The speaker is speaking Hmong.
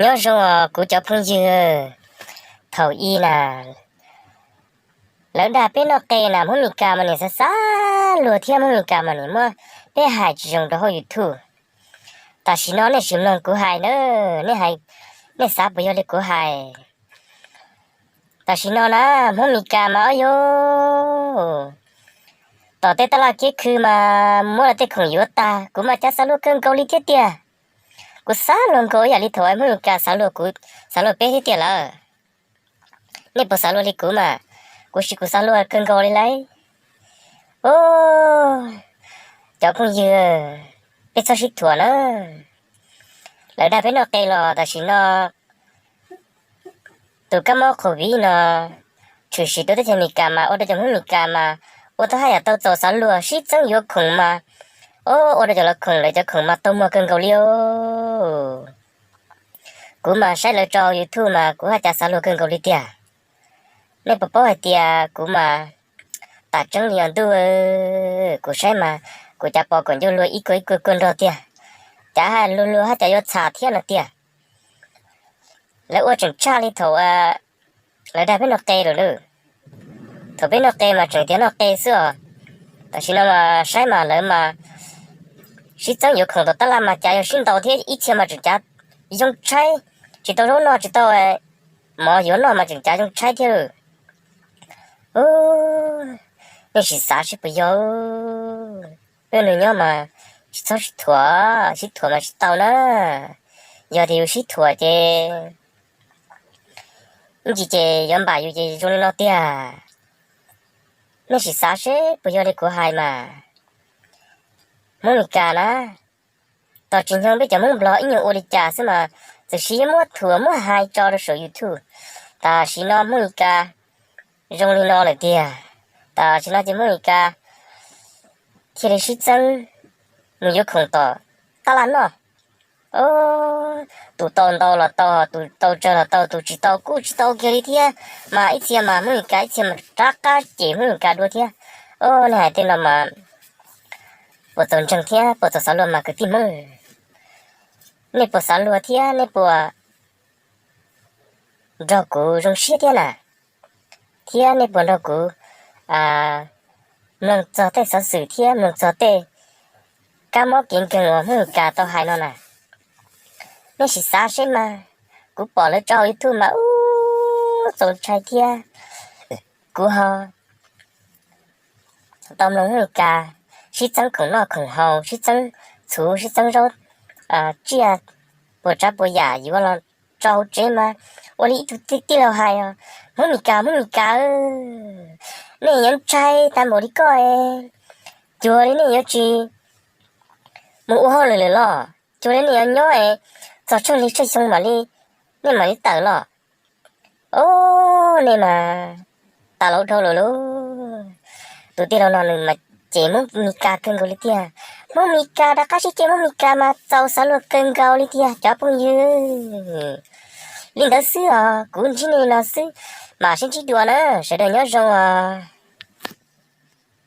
Nyob zoo os kuv cov phooj ywg. Thaum ub na, lawv dag peb noj qe na, Hmoob Mes Kas mas nim xav xav luag thiab, Hmoob Mes Kas mas nim muab peb hais tsis zoo rau hauv YouTube. Tam sim no nej sim mloog kuv hais na, nej, nej xav puas yog li kuv hais? Tam sim no na, Hmoob Mes Kas mas ob yus tom tej taj laj kiab khw mas muab lawv tej khoom yuav tag, kuv mas cav xav luag kawg nkaus li thiab tiag. Kuv xav luag nkaus ib yam li thaum Hmoob Mes Kas xav luag kuv, xav luag peb thiab tiag lawm. Nej puas xav luag li kuv mas? Kuv sis kuv xav luag kawg nkaus li lauj. Ub, cov phooj ywg, peb txhob sib thuam na. Lawv dag peb noj qe los tam sim no tus kab mob COVID no tshwm sim rau teb chaws Mes Kas mas ua rau cov Hmoob Mes Kas mas ua tau haj yam tau txaus xav luag, sib txeeb yuav khoom mas, ub, ua rau cov laus khoom lawv cov khoom mas tau muag kawg nkaus li os. Kuv mas saib lawv tso YouTube mas kuv haj cav xav luag kawg nkaus li tiag. Nej puas paub hais tias kuv mas tam tseeb li os ntuj, kuv saib mas kuv cav pom kom ncauj luag ib kua ib kua kua nrog tiag. Cav haj luag luag haj cav yuav txham thiab no tiag. Lawv ua tseem tshaj li thaum lawv dag peb noj qe lawm lauj. Thaum peb noj qe mas tseem tias noj qe xwb os. Tam sim no mas saib mas lawv mas sib txeeb yuav khoom tom taj laj mas cav yog sib ntaus thiab, ib txhia mas tseem cav yoo tshaib, tsis tau zaub noj tsis tau mov yuav noj mas tseem cav yoo tshaib thiab. Ub, nej sim xav seb puas yog. Peb neeg nyob mas tsis txhob sib thuam, sib thuam mas tsis tau na. Yog tias yus sib thuam ces ib ntsis ces yuav npam yus ces zoo li no tiag. Nej sim xav seb puas yog li kuv hais mas. Hmoob Mes Kas na, tos tsis nyoog peb cov Hmoob Nplog ib nyuag ua li cas xwb mas txawm siv muab thuam muab hais tso rau saum YouTube. Tam sim no Hmoob Mes Kas zoo li no lawm tiag. Tam sim no ces Hmoob Mes Kas thiaj li sib txeeb mus yuav khoom tom taj laj noj. Tus tau ntau los tau, tus tau tsawg los tau, tus tsis tau kuj tsis tau kiag li thiab. Mas ib txhia mas Hmoob Mes Kas ib txhia mas rov qab cem Hmoob Mes Kas dua thiab. Ub, nej hais tej no mas puas txaus ntseeg thiab puas txaus xav luag mas kwv tij Hmoob? Nej puas xav luag thiab nej puas nrog kuv zoo siab thiab na? Thiab nej puas nrog kuv mloog txog tej xov xwm thiab mloog txog tej kab mob kev nkeeg uas Hmoob Mes Kas tau hais no na? Nej sim xav seb mas, kuv pom lawv tso YouTube mas ub txaus ntshai thiab. Kuv ho tau mloog Hmoob Mes Kas sib txeeb khoom noj khoom haus, sib txeeb txhuv, sib txeeb zaub, tsiaj, puas tsav puas yam yuav los tso hauv tsev mas ua li ib tug tij laug hais os, Hmoob Mes Kas, Hmoob Mes Kas, nej yuav ntshai tag npaum li koj, cuag li nej yuav tsis mus ua hauj lwm lawm los? Cuag li nej yuav nyob es txog tsheej li tsheej xyoo mam li, nej mam li tawm los? Ub, nej mas tas laus dhau lawm lauj. Tus tij laug no nws mas cem Hmoob Mes Kas kawg nkaus li tiag. Hmoob Mes Kas rov qab sib cem Hmoob Mes Kas mas txaus xav luag kawg nkaus li tiag cov phooj ywg. Li ntawd xwb os, kuv ntsib nej no xwb, mam sib ntsib dua na, sawv daws nyob zoo os.